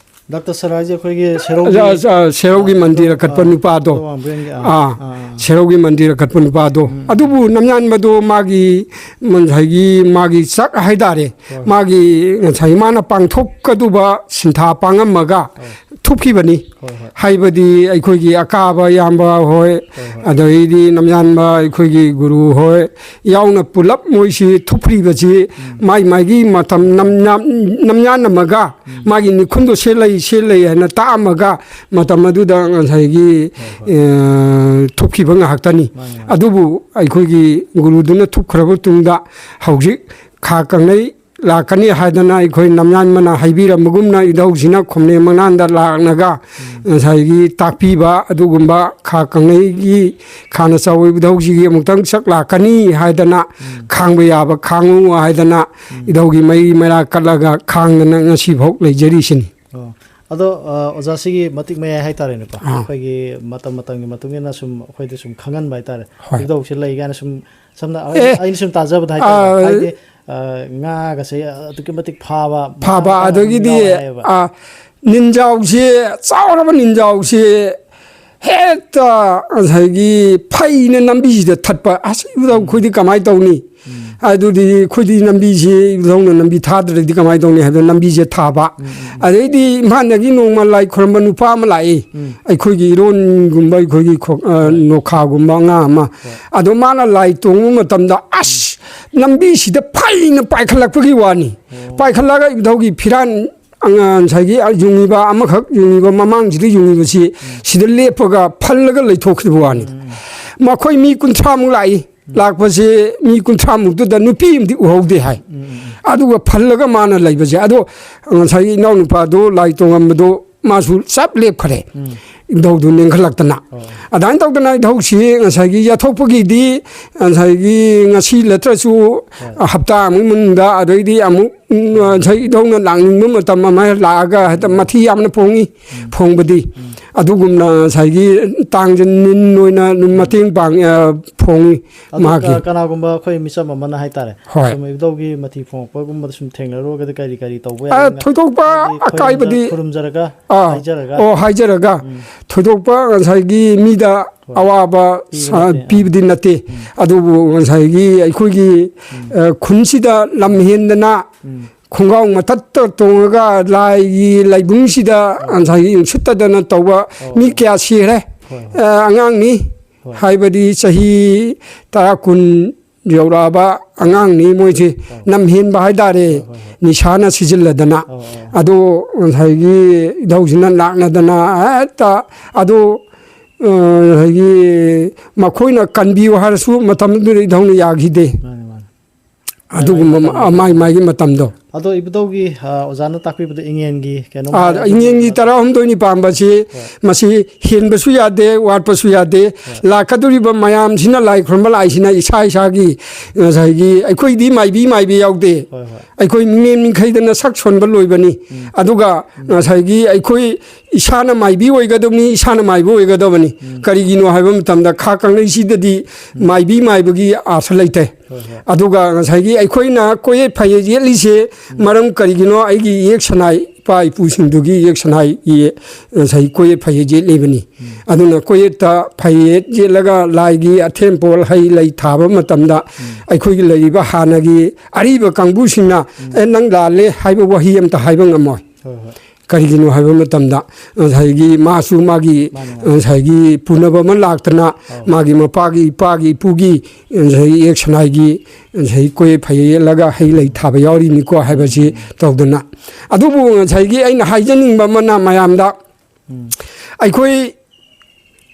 ꯗꯥꯛꯇꯔ ꯁꯔ ꯍꯥꯏꯁꯦ ꯑꯩꯈꯣꯏꯒꯤ ꯁꯦꯔꯧꯒꯤ ꯑ, ꯑ, ꯁꯦꯔꯧꯒꯤ ꯃꯟꯗꯤꯔ ꯀꯠꯄ ꯑ, ꯅꯨꯄꯥꯗꯣ꯫ ꯋꯥꯡꯕ꯭ꯔꯦꯟꯒꯤ, ꯑ, ꯑꯥ, ꯑ꯫ ꯁꯦꯔꯧꯒꯤ ꯃꯟꯗꯤꯔ ꯀꯠꯄ ꯅꯨꯄꯥꯗꯣ꯫ ꯎꯝ꯫ ꯑꯗꯨꯕꯨ ꯅꯝꯌꯥꯟꯕꯗꯣ ꯃꯥꯒꯤ, ꯉꯁꯥꯏꯒꯤ ꯃꯥꯒꯤ ꯆꯥꯛ ꯍꯥꯏꯇꯥꯔꯦ꯫ ꯍꯣꯏ꯫ ꯃꯥꯒꯤ ꯉꯁꯥꯏ ꯃꯥꯅ ꯄꯥꯡꯊꯣꯛꯀꯗꯧꯕ ꯁꯤꯟꯊꯥ ꯄꯥꯡꯉꯝꯃꯒ ꯍꯣꯏ꯫ ꯊꯨꯞꯈꯤꯕꯅꯤ꯫ ꯍꯣꯏ, ꯍꯣꯏ꯫ ꯍꯥꯏꯕꯗꯤ ꯑꯩꯈꯣꯏꯒꯤ ꯑꯀꯥꯕ ꯏꯌꯥꯝꯕ ꯍꯣꯏ, ꯍꯣꯏ, ꯍꯣꯏ꯫ ꯑꯗꯩꯗꯤ ꯅꯝꯌꯥꯟꯕ ꯑꯩꯈꯣꯏꯒꯤ ꯒꯨꯔꯨ ꯍꯣꯏ ꯌꯥꯎꯅ ꯄꯨꯂꯞ ꯃꯣꯏꯁꯤ ꯊꯨꯞꯈ꯭ꯔꯤꯕꯁꯤ ꯎꯝ꯫ ꯃꯥꯏ ꯃꯥꯏꯒꯤ ꯃꯇꯝ ꯅꯝ-, ꯅꯝ-, ꯅꯝꯌꯥꯟꯅꯃꯒ ꯎꯝ꯫ ꯃꯥꯒꯤ ꯅꯤꯈꯨꯟꯗꯣ "ꯁꯦ ꯂꯩ, ꯁꯦ ꯂꯩ" ꯍꯥꯏꯅ ꯇꯥꯛꯑꯝꯃꯒ ꯃꯇꯝ ꯑꯗꯨꯗ ꯉꯁꯥꯏꯒꯤ, ꯍꯣꯏ, ꯍꯣꯏ꯫ ꯑ, ꯊꯨꯞꯈꯤꯕ ꯉꯥꯏꯍꯥꯛꯇꯅꯤ꯫ ꯃꯥꯅꯤ, ꯃꯥꯅꯤ꯫ ꯑꯗꯨꯕꯨ ꯑꯩꯈꯣꯏꯒꯤ ꯒꯨꯔꯨꯗꯨꯅ ꯊꯨꯞꯈ꯭ꯔꯕ ꯇꯨꯡꯗ ꯍꯧꯖꯤꯛ ꯈꯥ ꯀꯪꯂꯩ ꯂꯥꯛꯀꯅꯤ ꯍꯥꯏꯗꯅ ꯑꯩꯈꯣꯏ ꯅꯝꯌꯥꯟꯕꯅ ꯍꯥꯏꯕꯤꯔꯝꯕꯒꯨꯝꯅ ꯏꯙꯧꯁꯤꯅ ꯈꯣꯝꯂꯦꯟ ꯃꯉꯥꯟꯗ ꯂꯥꯛꯂꯒ ꯉꯁꯥꯏꯒꯤ ꯇꯥꯛꯄꯤꯕ ꯑꯗꯨꯒꯨꯝꯕ ꯈꯥ ꯀꯪꯂꯩꯒꯤ ꯈꯥꯅ ꯆꯥꯎꯕ ꯏꯙꯧꯁꯤꯒꯤ ꯑꯃꯨꯛꯇꯪ ꯁꯛ ꯂꯥꯛꯀꯅꯤ ꯍꯥꯏꯗꯅ ꯈꯥꯡꯕ ꯌꯥꯕ ꯈꯥꯡꯉꯨ ꯍꯥꯏꯗꯅ ꯏꯙꯧꯒꯤ ꯃꯩ ꯃꯩꯔꯥ ꯀꯠꯂꯒ ꯈꯥꯡꯗꯅ ꯉꯁꯤꯐꯥꯎ ꯂꯩꯖꯔꯤꯁꯤꯅꯤ꯫ ꯑꯣ꯫ ꯑꯗꯣ, ꯑ, ꯑꯣꯖꯥ, ꯁꯤꯒꯤ ꯃꯇꯤꯛ ꯃꯌꯥꯏ ꯍꯥꯏꯇꯥꯔꯦꯅꯦꯀꯣ, ꯑꯥ꯫ ꯑꯩꯈꯣꯏꯒꯤ ꯃꯇꯝ ꯃꯇꯝꯒꯤ ꯃꯇꯨꯡ ꯏꯟꯅ ꯁꯨꯝ ꯑꯩꯈꯣꯏꯗ ꯁꯨꯝ ꯈꯪꯍꯟꯕ ꯍꯥꯏꯇꯥꯔꯦ꯫ ꯍꯣꯏ꯫ ꯏꯙꯧꯁꯦ ꯂꯩ ꯀꯥꯏꯅ ꯁꯨꯝ, ꯁꯝꯅ ꯑꯦ꯫ ꯑꯩꯅ ꯁꯨꯝ ꯇꯥꯖꯕꯗ ꯍꯥꯏꯇꯥꯔꯦ, ꯑꯥ꯫ ꯍꯥꯏꯗꯤ, ꯑ, ꯉꯥꯒꯁꯦ ꯑꯗꯨꯛꯀꯤ ꯃꯇꯤꯛ ꯐꯥꯕ, ꯐꯥꯕ, ꯃꯇꯥꯡ ꯃꯇꯥꯡ ꯑꯗꯨꯝ ꯑꯗꯒꯤꯗꯤ, ꯌꯥꯎꯋꯦ ꯍꯥꯏꯌꯦꯕ꯫ ꯑ, ꯅꯤꯟꯖꯥꯎꯁꯦ, ꯆꯥꯎꯔꯕ ꯅꯤꯟꯖꯥꯎꯁꯦ ꯍꯦꯛꯇ ꯉꯁꯥꯏꯒꯤ ꯐꯩꯅ ꯂꯝꯕꯤꯁꯤꯗ ꯊꯠꯄ꯫ ꯑꯁ, ꯏꯕꯨꯙꯧ, ꯑꯩꯈꯣꯏꯗꯤ ꯀꯃꯥꯏꯅ ꯇꯧꯅꯤ? ꯑꯗꯨꯗꯤ ꯑꯩꯈꯣꯏꯗꯤ ꯂꯝꯕꯤꯁꯤ ꯏꯕꯨꯙꯧꯅ ꯂꯝꯕꯤ ꯊꯥꯗ꯭ꯔꯗꯤ ꯀꯃꯥꯏꯅ ꯇꯧꯅꯤ ꯍꯥꯏꯕꯗ ꯂꯝꯕꯤꯁꯦ ꯊꯥꯕ꯫ ꯑꯗꯩꯗꯤ ꯏꯝꯐꯥꯜꯗꯒꯤ ꯅꯣꯡꯃ ꯂꯥꯏ ꯈꯨꯔꯝꯕ ꯅꯨꯄꯥ ꯑꯃ ꯂꯥꯛꯏ꯫ ꯑꯩꯈꯣꯏꯒꯤ ꯏꯔꯣꯟꯒꯨꯝꯕ, ꯑꯩꯈꯣꯏꯒꯤ ꯈꯣ-, ꯑ, ꯅꯣꯈꯥꯒꯨꯝꯕ ꯑꯉꯥꯡ ꯑꯃ꯫ ꯑꯗꯣ ꯃꯥꯅ ꯂꯥꯏ ꯇꯣꯡꯕ ꯃꯇꯝꯗ ꯑꯁ, ꯂꯝꯕꯤꯁꯤꯗ ꯐꯩꯅ ꯄꯥꯏꯈꯠꯂꯛꯄꯒꯤ ꯋꯥꯅꯤ꯫ ꯄꯥꯏꯈꯠꯂꯒ ꯏꯕꯨꯙꯧꯒꯤ ꯐꯤꯔꯥꯟ ꯑꯉꯥꯡ ꯉꯁꯥꯏꯒꯤ ꯌꯨꯡꯉꯤꯕ, ꯑꯃꯈꯛ ꯌꯨꯡꯉꯤꯕ, ꯃꯃꯥꯡꯁꯤꯗ ꯌꯨꯡꯉꯤꯕꯁꯤ ꯁꯤꯗ ꯂꯦꯞꯄꯒ ꯐꯜꯂꯒ ꯂꯩꯊꯣꯛꯈꯤꯕ ꯋꯥꯅꯤꯗ꯫ ꯃꯈꯣꯏ ꯃꯤ ꯀꯨꯟꯊ꯭ꯔꯥꯃꯨꯛ ꯂꯥꯛꯏ꯫ ꯂꯥꯛꯄꯁꯦ ꯃꯤ ꯀꯨꯟꯊ꯭ꯔꯥꯃꯨꯛꯇꯨꯗ ꯅꯨꯄꯤ ꯑꯃꯗꯤ ꯎꯍꯧꯗꯦ ꯍꯥꯏ꯫ ꯑꯗꯨꯒ ꯐꯜꯂꯒ ꯃꯥꯅ ꯂꯩꯕꯁꯦ꯫ ꯑꯗꯣ ꯉꯁꯥꯏꯒꯤ ꯏꯅꯥꯎꯅꯨꯄꯥꯗꯣ ꯂꯥꯏ ꯇꯣꯡꯉꯝꯕꯗꯣ ꯃꯥꯁꯨ ꯆꯞ ꯂꯦꯞꯈ꯭ꯔꯦ꯫ ꯏꯙꯧꯗꯨ ꯅꯦꯝꯈꯠꯂꯛꯇꯅ꯫ ꯑꯗꯨꯃꯥꯏꯅ ꯇꯧꯗꯅ ꯏꯙꯧꯁꯤ ꯉꯁꯥꯏꯒꯤ ꯌꯥꯊꯣꯛꯄꯒꯤꯗꯤ ꯉꯁꯥꯏꯒꯤ ꯉꯁꯤ ꯅꯠꯇ꯭ꯔꯁꯨ ꯍꯞꯇꯥ ꯑꯃꯒꯤ ꯃꯅꯨꯡꯗ ꯑꯗꯩꯗꯤ ꯑꯃꯨꯛ ꯎꯝ, ꯉꯁꯥꯏ ꯏꯙꯧꯅ ꯂꯥꯛꯅꯤꯡꯕ ꯃꯇꯝ ꯑꯃ ꯂꯥꯛꯑꯒ ꯍꯦꯛꯇ ꯃꯊꯤ ꯌꯥꯝꯅ ꯐꯣꯡꯉꯤ, ꯐꯣꯡꯕꯗꯤ꯫ ꯑꯗꯨꯒꯨꯝꯅ ꯉꯁꯥꯏꯒꯤ ꯇꯥꯡꯁꯦ ꯅꯤꯟ ꯑꯣꯏꯅ ꯑꯗꯨꯝ ꯃꯇꯦꯡ ꯄꯥꯡꯉꯤ, ꯑ, ꯐꯣꯡꯉꯤ ꯑꯗꯣ ꯃꯍꯥꯛꯀꯤ꯫ ꯀ-, ꯀꯅꯥꯒꯨꯝꯕ ꯑꯩꯈꯣꯏ ꯃꯤꯆꯝ ꯑꯃꯅ ꯍꯥꯏꯇꯥꯔꯦ, ꯍꯣꯏ꯫ ꯁꯨꯝ ꯏꯙꯧꯒꯤ ꯃꯊꯤ ꯐꯣꯡꯉꯛꯄꯒꯨꯝꯕꯗ ꯁꯨꯝ ꯊꯦꯡꯅꯔꯨꯔꯒꯗꯤ ꯀꯔꯤ ꯀꯔꯤ ꯇꯧꯕ ꯑ, ꯌꯥꯏ? ꯊꯣꯏꯗꯣꯛꯄ ꯍꯥꯏꯗꯤ ꯈꯨꯔꯨꯝꯖ-, ꯑꯀꯥꯏꯕꯗꯤ ꯈꯨꯔꯨꯝꯖꯔꯒ, ꯑꯥ, ꯍꯥꯏꯖꯔꯒ꯫ ꯑꯣ, ꯍꯥꯏꯖꯔꯒ꯫ ꯊꯣꯏꯗꯣꯛꯄ ꯉꯁꯥꯏꯒꯤ ꯃꯤꯗ ꯍꯣꯏ꯫ ꯑꯋꯥꯕ ꯄꯤꯕ ꯁ-, ꯅꯠꯇꯦ꯫ ꯄꯤꯕꯗꯤ ꯅꯠꯇꯦ꯫ ꯑꯗꯨꯕꯨ ꯉꯁꯥꯏꯒꯤ ꯑꯩꯈꯣꯏꯒꯤ, ꯑ, ꯈꯨꯟꯁꯤꯗ ꯂꯝ ꯍꯦꯟꯗꯅ ꯈꯣꯡꯒ꯭ꯔꯥꯎ ꯃꯊꯛꯇ ꯇꯣꯡꯉꯒ ꯂꯥꯏꯒꯤ ꯂꯥꯏꯕꯨꯡꯁꯤꯗ ꯉꯁꯥꯏꯒꯤ ꯌꯨꯝꯁꯤꯠꯇꯗꯅ ꯇꯧꯕ ꯃꯤ ꯀꯌꯥ ꯁꯤꯈ꯭ꯔꯦ꯫ ꯍꯣꯏ, ꯍꯣꯏ꯫ ꯑ, ꯑꯉꯥꯡꯅꯤ꯫ ꯍꯣꯏ꯫ ꯍꯥꯏꯕꯗꯤ ꯆꯍꯤ ꯇꯔꯥ, ꯀꯨꯟ ꯌꯧꯔꯛꯑꯕ ꯑꯉꯥꯡꯅꯤ ꯃꯣꯏꯁꯦ꯫ ꯍꯣꯏ꯫ ꯂꯝ ꯍꯦꯟꯕ ꯍꯥꯏꯇꯥꯔꯦ꯫ ꯍꯣꯏ, ꯍꯣꯏ, ꯍꯣꯏ꯫ ꯅꯤꯁꯥꯅ ꯁꯤꯖꯤꯜꯂꯗꯅ꯫ ꯑꯣ, ꯑꯣ꯫ ꯑꯗꯣ ꯉꯁꯥꯏꯒꯤ ꯏꯙꯧꯁꯤꯅ ꯂꯥꯛꯅꯗꯅ ꯍꯦꯛꯇ ꯑꯗꯣ, ꯑ, ꯉꯁꯥꯏꯒꯤ ꯃꯈꯣꯏꯅ ꯀꯟꯕꯤꯌꯨ ꯍꯥꯏꯔꯁꯨ ꯃꯇꯝꯗꯨꯗ ꯏꯙꯧꯅ ꯌꯥꯈꯤꯗꯦ꯫ ꯃꯥꯅꯦ, ꯃꯥꯅꯦ꯫ ꯑꯗꯨꯒꯨꯝꯕ ꯃꯥꯏ ꯃꯥꯏꯒꯤ ꯃꯇꯝꯗꯣ꯫ ꯑꯗꯣ ꯏꯕꯨꯙꯧꯒꯤ, ꯑ, ꯑꯣꯖꯥꯅ ꯇꯥꯛꯄꯤꯕꯗ ꯏꯉꯦꯟꯒꯤ ꯀꯩꯅꯣꯝ ꯑꯥ, ꯍꯥꯏꯕꯗꯣ ꯏꯉꯦꯟꯒꯤ ꯇꯔꯥꯍꯨꯝꯗꯣꯏꯅꯤ ꯄꯥꯟꯕꯁꯤ, ꯍꯣꯏ꯫ ꯃꯁꯤ ꯍꯦꯟꯕꯁꯨ ꯌꯥꯗꯦ, ꯋꯥꯠꯄꯁꯨ ꯌꯥꯗꯦ꯫ ꯍꯣꯏ꯫ ꯂꯥꯛꯀꯗꯧꯔꯤꯕ ꯃꯌꯥꯝꯁꯤꯅ, ꯂꯥꯏ ꯈꯨꯔꯨꯝꯕ ꯂꯥꯛꯏꯁꯤꯅ ꯏꯁꯥ ꯏꯁꯥꯒꯤ, ꯉꯁꯥꯏꯒꯤ, ꯑꯩꯈꯣꯏꯗꯤ ꯃꯥꯏꯕꯤ ꯃꯥꯏꯕꯤ ꯌꯥꯎꯗꯦ꯫ ꯍꯣꯏ, ꯍꯣꯏ꯫ ꯑꯩꯈꯣꯏ ꯃꯤꯡꯂꯦꯟ ꯃꯤꯡꯈꯩꯗꯅ ꯁꯛ ꯁꯣꯟꯕ ꯂꯣꯏꯕꯅꯤ꯫ ꯎꯝ꯫ ꯑꯗꯨꯒ ꯎꯝ꯫ ꯉꯁꯥꯏꯒꯤ ꯑꯩꯈꯣꯏ ꯏꯁꯥꯅ ꯃꯥꯏꯕꯤ ꯑꯣꯏꯒꯗꯕꯅꯤ, ꯏꯁꯥꯅ ꯃꯥꯏꯕ ꯑꯣꯏꯒꯗꯕꯅꯤ꯫ ꯎꯝ꯫ ꯀꯔꯤꯒꯤꯅꯣ ꯍꯥꯏꯕ ꯃꯇꯝꯗ ꯈꯥ ꯀꯪꯂꯩꯁꯤꯗꯗꯤ ꯎꯝ꯫ ꯃꯥꯏꯕꯤ ꯃꯥꯏꯕꯒꯤ ꯑꯥꯔꯊ ꯂꯩꯇꯦ꯫ ꯍꯣꯏ, ꯍꯣꯏ꯫ ꯑꯗꯨꯒ ꯉꯁꯥꯏꯒꯤ ꯑꯩꯈꯣꯏꯅ ꯀꯣꯌꯦꯠ ꯐꯌꯦꯠ ꯌꯦꯠꯂꯤꯁꯦ ꯎꯝ꯫ ꯃꯔꯝ ꯀꯔꯤꯒꯤꯅꯣ? ꯑꯩꯒꯤ ꯏꯌꯦꯛ ꯁꯅꯥꯏ, ꯏꯄꯥ ꯏꯄꯨꯁꯤꯡꯗꯨꯒꯤ ꯏꯌꯦꯛ ꯁꯅꯥꯏꯒꯤ ꯉꯁꯥꯏ ꯀꯣꯌꯦꯠ ꯐꯌꯦꯠ ꯌꯦꯠꯂꯤꯕꯅꯤ꯫ ꯎꯝ꯫ ꯑꯗꯨꯅ ꯀꯣꯌꯦꯠꯇ ꯐꯌꯦꯠ ꯌꯦꯠꯂꯒ ꯂꯥꯏꯒꯤ ꯑꯊꯦꯟ ꯄꯣꯠ ꯍꯩ ꯂꯩ ꯊꯥꯕ ꯃꯇꯝꯗ ꯎꯝ꯫ ꯑꯩꯈꯣꯏꯒꯤ ꯂꯩꯔꯤꯕ ꯍꯥꯟꯅꯒꯤ ꯑꯔꯤꯕ ꯀꯥꯡꯕꯨꯁꯤꯡꯅ, ꯎꯝ꯫ "ꯑꯦ, ꯅꯪ ꯂꯥꯜꯂꯦ" ꯍꯥꯏꯕ ꯋꯥꯍꯩ ꯑꯃꯇ ꯍꯥꯏꯕ ꯉꯝꯃꯣꯏ꯫ ꯍꯣꯏ, ꯍꯣꯏ꯫ ꯀꯔꯤꯒꯤꯅꯣ ꯍꯥꯏꯕ ꯃꯇꯝꯗ ꯉꯁꯥꯏꯒꯤ ꯃꯥꯁꯨ ꯃꯥꯒꯤ ꯃꯥꯅꯦ, ꯃꯥꯅꯦ꯫ ꯉꯁꯥꯏꯒꯤ ꯄꯨꯅꯕ ꯑꯃ ꯂꯥꯛꯇꯅ ꯑꯧ꯫ ꯃꯥꯒꯤ ꯃꯄꯥꯒꯤ, ꯏꯄꯥꯒꯤ, ꯏꯄꯨꯒꯤ ꯉꯁꯥꯏꯒꯤ ꯏꯌꯦꯛ ꯁꯅꯥꯏꯒꯤ ꯉꯁꯥꯏꯒꯤ ꯀꯣꯌꯦꯠ ꯐꯌꯦꯠ ꯌꯦꯠꯂꯒ ꯍꯩ ꯂꯩ ꯊꯥꯕ ꯌꯥꯎꯔꯤꯅꯤꯀꯣ ꯍꯥꯏꯕꯁꯤ ꯎꯝ꯫ ꯇꯧꯗꯅ꯫ ꯑꯗꯨꯕꯨ ꯉꯁꯥꯏꯒꯤ ꯑꯩꯅ ꯍꯥꯏꯖꯅꯤꯡꯕ ꯑꯃꯅ ꯃꯌꯥꯝꯗ ꯎꯝ꯫ ꯑꯩꯈꯣꯏ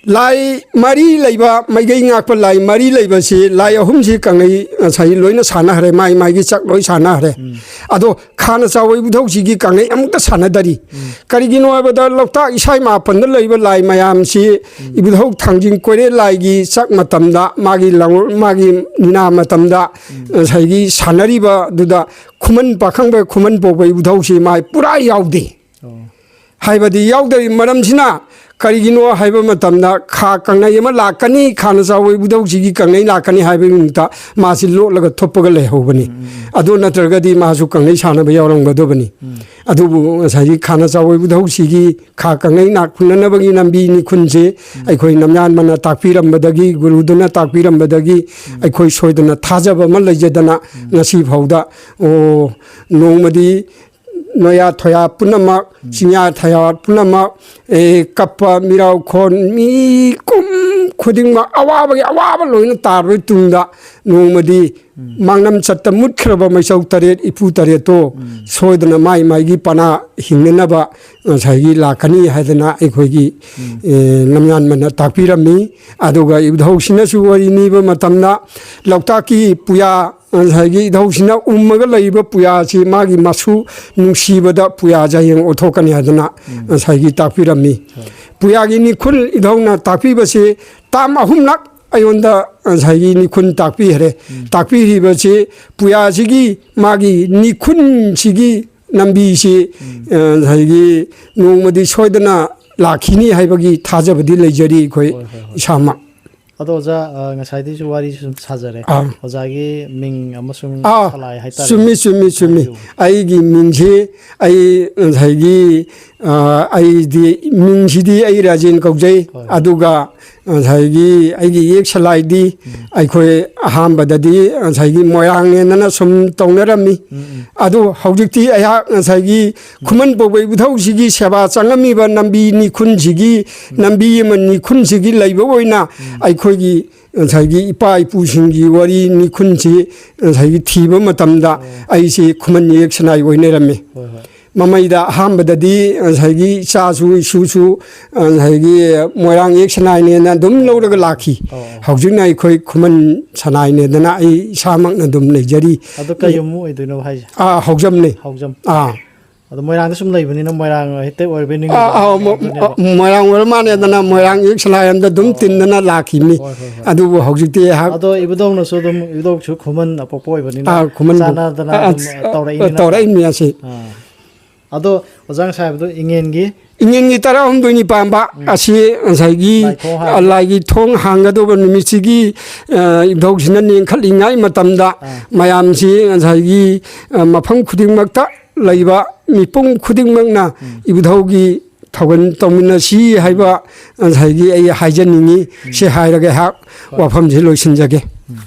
ꯂꯥꯏ ꯃꯔꯤ ꯂꯩꯕ, ꯃꯥꯏꯀꯩ ꯉꯥꯛꯄ ꯂꯥꯏ ꯃꯔꯤ ꯂꯩꯕꯁꯤ, ꯂꯥꯏ ꯑꯍꯨꯝꯁꯤ ꯀꯪꯂꯩ ꯉꯁꯥꯏ ꯂꯣꯏꯅ ꯁꯥꯟꯅꯈ꯭ꯔꯦ, ꯃꯥꯏ ꯃꯥꯏꯒꯤ ꯆꯥꯛ ꯂꯣꯏ ꯁꯥꯟꯅꯈ꯭ꯔꯦ꯫ ꯎꯝ꯫ ꯑꯗꯣ ꯈꯥꯅ ꯆꯥꯎꯕ ꯏꯕꯨꯙꯧꯁꯤꯒꯤ ꯀꯪꯂꯩ ꯑꯃꯨꯛꯇ ꯁꯥꯟꯅꯗꯔꯤ꯫ ꯎꯝ꯫ ꯀꯔꯤꯒꯤꯅꯣ ꯍꯥꯏꯕꯗ, ꯂꯣꯛꯇꯥꯛ ꯏꯁꯥꯏ ꯃꯥꯄꯟꯗ ꯂꯩꯕ ꯂꯥꯏ ꯃꯌꯥꯝꯁꯤ ꯎꯝ꯫ ꯏꯕꯨꯙꯧ ꯊꯥꯡꯖꯤꯡ ꯀꯣꯏꯔꯦꯜ ꯂꯥꯏꯒꯤ ꯆꯥꯛ ꯃꯇꯝꯗ, ꯃꯥꯒꯤ ꯂꯥꯡ-, ꯃꯥꯒꯤ ꯅꯤꯅꯥ ꯃꯇꯝꯗ ꯎꯝ꯫ ꯉꯁꯥꯏꯒꯤ ꯁꯥꯟꯅꯔꯤꯕꯗꯨꯗ ꯈꯨꯃꯟ ꯄꯥꯈꯪꯕ, ꯈꯨꯃꯟ ꯄꯣꯛꯄ ꯏꯕꯨꯙꯧꯁꯤ ꯃꯥꯏ ꯄꯨꯔꯥ ꯌꯥꯎꯗꯦ꯫ ꯑꯣ꯫ ꯍꯥꯏꯕꯗꯤ ꯌꯥꯎꯗꯕꯒꯤ ꯃꯔꯝꯁꯤꯅ ꯀꯔꯤꯒꯤꯅꯣ ꯍꯥꯏꯕ ꯃꯇꯝꯗ, ꯈꯥ ꯀꯪꯂꯩ ꯑꯃ ꯂꯥꯛꯀꯅꯤ, ꯈꯥꯅ ꯆꯥꯎꯕ ꯏꯕꯨꯙꯧꯁꯤꯒꯤ ꯀꯪꯂꯩ ꯂꯥꯛꯀꯅꯤ ꯍꯥꯏꯕꯒꯤ ꯅꯨꯃꯤꯠꯇ ꯃꯥꯁꯤ ꯂꯣꯠꯂꯒ ꯊꯨꯞꯄꯒ ꯂꯩꯍꯧꯕꯅꯤ꯫ ꯎꯝ, ꯎꯝ, ꯎꯝ꯫ ꯑꯗꯨ ꯅꯠꯇ꯭ꯔꯒꯗꯤ ꯃꯥꯁꯨ ꯀꯪꯂꯩ ꯁꯥꯟꯅꯕ ꯌꯥꯎꯔꯝꯒꯗꯕꯅꯤ꯫ ꯎꯝ꯫ ꯑꯗꯨꯕꯨ ꯉꯁꯥꯏꯒꯤ ꯈꯥꯅ ꯆꯥꯎꯕ ꯏꯕꯨꯙꯧꯁꯤꯒꯤ ꯈꯥ ꯀꯪꯂꯩ ꯅꯥꯛ ꯈꯨꯟꯅꯅꯕꯒꯤ ꯂꯝꯕꯤ ꯅꯤꯈꯨꯟꯁꯤ ꯎꯝ꯫ ꯑꯩꯈꯣꯏ ꯅꯝꯌꯥꯟꯕꯅ ꯇꯥꯛꯄꯤꯔꯝꯕꯗꯒꯤ, ꯒꯨꯔꯨꯗꯨꯅ ꯇꯥꯛꯄꯤꯔꯝꯕꯗꯒꯤ ꯎꯝ꯫ ꯑꯩꯈꯣꯏ ꯁꯣꯏꯗꯅ ꯊꯥꯖꯕ ꯑꯃ ꯂꯩꯖꯗꯅ ꯎꯝ꯫ ꯉꯁꯤ ꯐꯥꯎꯗ, ꯑꯣ, ꯅꯣꯡꯃꯗꯤ ꯅꯣꯌꯥ ꯊꯣꯌꯥ ꯄꯨꯝꯅꯃꯛ, ꯎꯝ꯫ ꯆꯤꯡꯌꯥ ꯊꯌꯥ ꯄꯨꯝꯅꯃꯛ, ꯑꯦ, ꯀꯞꯄ ꯃꯤꯔꯥꯎ ꯈꯣꯟ ꯃꯤ ꯀꯨꯝ ꯈꯨꯗꯤꯡꯃꯛ ꯑꯋꯥꯕꯒꯤ ꯑꯋꯥꯕ ꯂꯣꯏꯅ ꯇꯥꯔꯕꯒꯤ ꯇꯨꯡꯗ ꯅꯣꯡꯃꯗꯤ ꯎꯝ꯫ ꯃꯥꯡꯂꯝ ꯆꯠꯇ ꯃꯨꯠꯈ꯭ꯔꯕ ꯃꯩꯆꯧ ꯇꯔꯦꯠ, ꯏꯄꯨ ꯇꯔꯦꯠꯇꯣ ꯎꯝ꯫ ꯁꯣꯏꯗꯅ ꯃꯥꯏ ꯃꯥꯏꯒꯤ ꯄꯅꯥ ꯍꯤꯡꯅꯅꯕ ꯉꯁꯥꯏꯒꯤ ꯂꯥꯛꯀꯅꯤ ꯍꯥꯏꯗꯅ ꯑꯩꯈꯣꯏꯒꯤ, ꯎꯝ꯫ ꯑꯦ, ꯂꯝꯌꯥꯟꯕꯅ ꯇꯥꯛꯄꯤꯔꯝꯃꯤ꯫ ꯑꯗꯨꯒ ꯏꯕꯨꯙꯧꯁꯤꯅꯁꯨ ꯋꯥꯔꯤ ꯅꯤꯕ ꯃꯇꯝꯗ ꯂꯣꯛꯇꯥꯛꯀꯤ ꯄꯨꯌꯥ ꯉꯁꯥꯏꯒꯤ ꯏꯙꯧꯁꯤꯅ ꯎꯝꯃꯒ ꯂꯩꯔꯤꯕ ꯄꯨꯌꯥꯁꯤ ꯃꯥꯒꯤ ꯃꯁꯨ ꯅꯨꯡꯁꯤꯕꯗ ꯄꯨꯌꯥꯁꯦ ꯍꯌꯦꯡ ꯑꯣꯟꯊꯣꯛꯀꯅꯤ ꯍꯥꯏꯗꯅ ꯉꯁꯥꯏꯒꯤ ꯇꯥꯛꯄꯤꯔꯝꯃꯤ꯫ ꯄꯨꯌꯥꯒꯤ ꯅꯤꯈꯨꯜ ꯏꯙꯧꯅ ꯇꯥꯛꯄꯤꯕꯁꯤ ꯇꯥꯝ ꯑꯍꯨꯝꯂꯛ ꯑꯩꯉꯣꯟꯗ ꯉꯁꯥꯏꯒꯤ ꯅꯤꯈꯨꯜ ꯇꯥꯛꯄꯤꯈ꯭ꯔꯦ꯫ ꯇꯥꯛꯄꯤꯔꯤꯕꯁꯤ ꯄꯨꯌꯥꯁꯤꯒꯤ ꯃꯥꯒꯤ ꯅꯤꯈꯨꯜꯁꯤꯒꯤ ꯂꯝꯕꯤꯁꯤ, ꯑ, ꯉꯁꯥꯏꯒꯤ ꯅꯣꯡꯃꯗꯤ ꯁꯣꯏꯗꯅ ꯂꯥꯛꯈꯤꯅꯤ ꯍꯥꯏꯕꯒꯤ ꯊꯥꯖꯕꯗꯤ ꯂꯩꯖꯔꯤ ꯑꯩꯈꯣꯏ ꯍꯣꯏ, ꯍꯣꯏ, ꯍꯣꯏ꯫ ꯏꯁꯥꯃꯛ꯫ ꯑꯗꯣ ꯑꯣꯖꯥ, ꯑ, ꯉꯁꯥꯏꯗꯩꯁꯨ ꯋꯥꯔꯤꯁꯨ ꯁꯨꯝ ꯁꯥꯖꯔꯦ꯫ ꯑꯥ꯫ ꯑꯣꯖꯥꯒꯤ ꯃꯤꯡ ꯑꯃꯁꯨꯡ ꯑꯥ, ꯁꯂꯥꯏ ꯍꯥꯏꯇꯥꯔꯦ꯫ ꯆꯨꯝꯃꯤ, ꯆꯨꯝꯃꯤ, ꯆꯨꯝꯃꯤ꯫ ꯍꯥꯏꯕꯤꯌꯨ꯫ ꯑꯩꯒꯤ ꯃꯤꯡꯁꯤ, ꯑꯩ ꯉꯁꯥꯏꯒꯤ, ꯑ, ꯑꯩꯗꯤ, ꯃꯤꯡꯁꯤꯗꯤ ꯑꯩ ꯔꯥꯖꯦꯟ ꯀꯧꯖꯩ꯫ ꯍꯣꯏ, ꯍꯣꯏ꯫ ꯑꯗꯨꯒ ꯉꯁꯥꯏꯒꯤ ꯑꯩꯒꯤ ꯌꯦꯛ ꯁꯂꯥꯏꯗꯤ ꯎꯝ꯫ ꯑꯩꯈꯣꯏ ꯑꯍꯥꯟꯕꯗꯗꯤ ꯉꯁꯥꯏꯒꯤ ꯃꯣꯏꯔꯥꯡꯅꯦꯅ ꯁꯨꯝ ꯇꯧꯅꯔꯝꯃꯤ꯫ ꯎꯝ, ꯎꯝ꯫ ꯑꯗꯨ ꯍꯧꯖꯤꯛꯇꯤ ꯑꯩꯍꯥꯛ ꯉꯁꯥꯏꯒꯤ ꯈꯨꯃꯟ ꯄꯧꯕ ꯏꯕꯨꯙꯧꯁꯤꯒꯤ ꯁꯦꯕꯥ ꯆꯪꯉꯝꯃꯤꯕ ꯂꯝꯕꯤ ꯅꯤꯈꯨꯜꯁꯤꯒꯤ, ꯎꯝ꯫ ꯂꯝꯕꯤ ꯑꯃ ꯅꯤꯈꯨꯜꯁꯤꯒꯤ ꯂꯩꯕ ꯑꯣꯏꯅ ꯎꯝ꯫ ꯑꯩꯈꯣꯏꯒꯤ ꯉꯁꯥꯏꯒꯤ ꯏꯄꯥ ꯏꯄꯨꯁꯤꯡꯒꯤ ꯋꯥꯔꯤ ꯅꯤꯈꯨꯜꯁꯤ ꯉꯁꯥꯏꯒꯤ ꯊꯤꯕ ꯃꯇꯝꯗ ꯑꯣ꯫ ꯑꯩꯁꯤ ꯈꯨꯃꯟ ꯌꯦꯛ ꯁꯅꯥꯏ ꯑꯣꯏꯅꯔꯝꯃꯤ꯫ ꯍꯣꯏ, ꯍꯣꯏ꯫ ꯃꯃꯩꯗ ꯑꯍꯥꯟꯕꯗꯗꯤ ꯉꯁꯥꯏꯒꯤ ꯏꯆꯥꯁꯨ ꯏꯁꯨꯁꯨ ꯉꯁꯥꯏꯒꯤ ꯃꯣꯏꯔꯥꯡ ꯌꯦꯛ ꯁꯅꯥꯏꯅꯦꯅ ꯑꯗꯨꯝ ꯂꯧꯔꯒ ꯂꯥꯛꯈꯤ꯫ ꯑꯣ, ꯑꯣ꯫ ꯍꯧꯖꯤꯛꯅ ꯑꯩꯈꯣꯏ ꯈꯨꯃꯟ ꯁꯅꯥꯏꯅꯦꯗꯅ ꯑꯩ ꯏꯁꯥꯃꯛꯅ ꯑꯗꯨꯝ ꯂꯩꯖꯔꯤ꯫ ꯑꯗꯨ ꯀꯩ ꯌꯨꯝ ꯑꯣꯏꯗꯣꯏꯅꯣ ꯍꯥꯏꯁꯦ? ꯑꯥ, ꯍꯧꯖꯝꯅꯤ꯫ ꯍꯧꯖꯝ꯫ ꯑꯥ꯫ ꯑꯗꯣ ꯃꯣꯏꯔꯥꯡꯗ ꯁꯨꯝ ꯂꯩꯕꯅꯤꯅ ꯃꯣꯏꯔꯥꯡ ꯍꯦꯛꯇ ꯑꯣꯏꯔꯕꯣꯏ ꯑꯥ, ꯅꯤꯡꯉꯨꯕ꯫ ꯑꯥ, ꯃꯣ-, ꯑꯗꯨꯅꯦꯕ꯫ ꯑꯥ, ꯃꯣꯏꯔꯥꯡ ꯑꯣꯏꯔ ꯃꯥꯜꯂꯦꯗꯅ ꯃꯣꯏꯔꯥꯡ ꯌꯦꯛ ꯁꯂꯥꯏ ꯑꯃꯗ ꯑꯗꯨꯝ ꯑꯣ꯫ ꯇꯤꯟꯗꯅ ꯂꯥꯛꯈꯤꯕꯅꯤ꯫ ꯍꯣꯏ, ꯍꯣꯏ, ꯍꯣꯏ꯫ ꯑꯗꯨꯕꯨ ꯍꯧꯖꯤꯛꯇꯤ ꯑꯩꯍꯥꯛ ꯑꯗꯣ ꯏꯕꯨꯙꯧꯅꯁꯨ ꯑꯗꯨꯝ, ꯏꯕꯨꯙꯧꯁꯨ ꯈꯨꯃꯟ ꯑꯄꯣꯛꯄ ꯑꯣꯏꯕꯅꯤꯅ ꯑꯥ, ꯈꯨꯃꯟꯕꯨ-, ꯆꯥꯟꯅꯗꯅ ꯑꯥ, ꯑꯗꯨꯝ ꯑꯥ, ꯇꯧꯔꯛꯏꯅꯤ ꯅꯠꯇ꯭ꯔꯥ? ꯇꯧꯔꯛꯏꯅꯤ ꯑꯁꯤ꯫ ꯑꯥ꯫ ꯑꯗꯣ ꯑꯣꯖꯥ ꯉꯁꯥꯏ ꯍꯥꯏꯕꯗꯣ ꯏꯉꯦꯟꯒꯤ? ꯏꯉꯦꯟꯒꯤ ꯇꯔꯥꯍꯨꯝꯗꯣꯏꯅꯤ ꯄꯥꯟꯕ ꯎꯝ꯫ ꯑꯁꯤ ꯉꯁꯥꯏꯒꯤ, ꯂꯥꯏꯊꯣꯡ ꯑ, ꯍꯥꯡ- ꯂꯥꯏꯒꯤ ꯊꯣꯡ ꯍꯥꯡꯒꯗꯧꯕ ꯅꯨꯃꯤꯠꯁꯤꯒꯤ, ꯑ, ꯏꯙꯧꯁꯤꯅ ꯅꯦꯡꯈꯠꯂꯤꯉꯩ ꯃꯇꯝꯗ ꯑꯥ꯫ ꯃꯌꯥꯝꯁꯤ ꯉꯁꯥꯏꯒꯤ, ꯑ, ꯃꯐꯝ ꯈꯨꯗꯤꯡꯃꯛꯇ ꯂꯩꯕ ꯃꯤꯄꯨꯝ ꯈꯨꯗꯤꯡꯃꯛꯅ ꯎꯝ꯫ ꯏꯕꯨꯙꯧꯒꯤ ꯊꯧꯒꯜ ꯇꯧꯃꯤꯟꯅꯁꯤ ꯍꯥꯏꯕ ꯉꯁꯥꯏꯒꯤ ꯑꯩ ꯍꯥꯏꯖꯅꯤꯡꯉꯤ꯫ ꯎꯝ꯫ ꯁꯤ ꯍꯥꯏꯔꯒ ꯑꯩꯍꯥꯛ ꯍꯣꯏ꯫ ꯋꯥꯐꯝꯁꯤ ꯂꯣꯏꯁꯤꯟꯖꯒꯦ꯫ ꯎꯝ꯫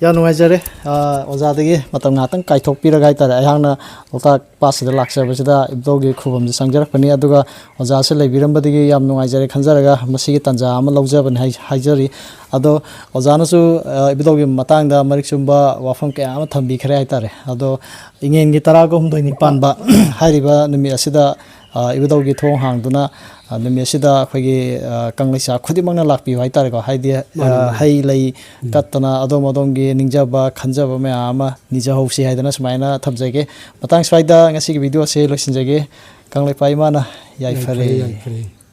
ꯌꯥꯝ ꯅꯨꯡꯉꯥꯏꯖꯔꯦ꯫ ꯑ, ꯑꯣꯖꯥꯗꯒꯤ ꯃꯇꯝ ꯉꯥꯏꯍꯥꯛꯇꯪ ꯀꯥꯏꯊꯣꯛꯄꯤꯔꯒ ꯍꯥꯏꯇꯥꯔꯦ, ꯑꯩꯍꯥꯛꯅ ꯂꯣꯛꯇꯥꯛ ꯄꯥꯠꯁꯤꯗ ꯂꯥꯛꯆꯕꯁꯤꯗ ꯏꯕꯨꯙꯧꯒꯤ ꯈꯨꯕꯝꯁꯤ ꯆꯪꯖꯔꯛꯄꯅꯤ꯫ ꯑꯗꯨꯒ ꯑꯣꯖꯥꯁꯦ ꯂꯩꯕꯤꯔꯝꯕꯗꯒꯤ ꯌꯥꯝ ꯅꯨꯡꯉꯥꯏꯖꯔꯦ ꯈꯟꯖꯔꯒ ꯃꯁꯤꯒꯤ ꯇꯥꯟꯖꯥ ꯑꯃ ꯂꯧꯖꯕꯅꯤ ꯍꯥꯏ-, ꯍꯥꯏꯖꯔꯤ꯫ ꯑꯗꯣ ꯑꯣꯖꯥꯅꯁꯨ, ꯑ, ꯏꯕꯨꯙꯧꯒꯤ ꯃꯇꯥꯡꯗ ꯃꯔꯤꯛ ꯆꯨꯝꯕ ꯋꯥꯐꯝ ꯀꯌꯥ ꯑꯃ ꯊꯝꯕꯤꯈ꯭ꯔꯦ ꯍꯥꯏꯇꯥꯔꯦ꯫ ꯑꯗꯣ ꯏꯉꯦꯟꯒꯤ ꯇꯔꯥꯒ ꯍꯨꯝꯗꯣꯏꯅꯤ ꯄꯥꯟꯕ ꯍꯥꯏꯔꯤꯕ ꯅꯨꯃꯤꯠ ꯑꯁꯤꯗ ꯑ, ꯏꯕꯨꯙꯧꯒꯤ ꯊꯣꯡ ꯍꯥꯡꯗꯨꯅ, ꯑ, ꯅꯨꯃꯤꯠ ꯑꯁꯤꯗ ꯑꯩꯈꯣꯏꯒꯤ, ꯑ, ꯀꯪꯂꯩꯆꯥ ꯈꯨꯗꯤꯡꯃꯛꯅ ꯂꯥꯛꯄꯤꯌꯨ ꯍꯥꯏꯇꯥꯔꯦꯀꯣ꯫ ꯍꯥꯏꯗꯤ, ꯑ, ꯃꯥꯅꯤ, ꯃꯥꯅꯤ꯫ ꯍꯩ ꯂꯩ ꯀꯠꯇꯅ ꯑꯗꯣꯝ ꯑꯗꯣꯝꯒꯤ ꯅꯤꯡꯖꯕ ꯈꯟꯖꯕ ꯃꯌꯥꯝ ꯑꯃ ꯅꯤꯖꯍꯧꯁꯤ ꯍꯥꯏꯗꯅ ꯁꯨꯃꯥꯏꯅ ꯊꯝꯖꯒꯦ꯫ ꯃꯇꯥꯡ ꯁ꯭ꯋꯥꯏꯗ ꯉꯁꯤꯒꯤ ꯚꯤꯗꯤꯑꯣꯁꯦ ꯂꯣꯏꯁꯤꯟꯖꯒꯦ꯫ ꯀꯪꯂꯩꯄꯥꯛ ꯏꯃꯥꯅ ꯌꯥꯏꯐꯔꯦ꯫ ꯌꯥꯏꯐꯔꯦ, ꯌꯥꯏꯐꯔꯦ꯫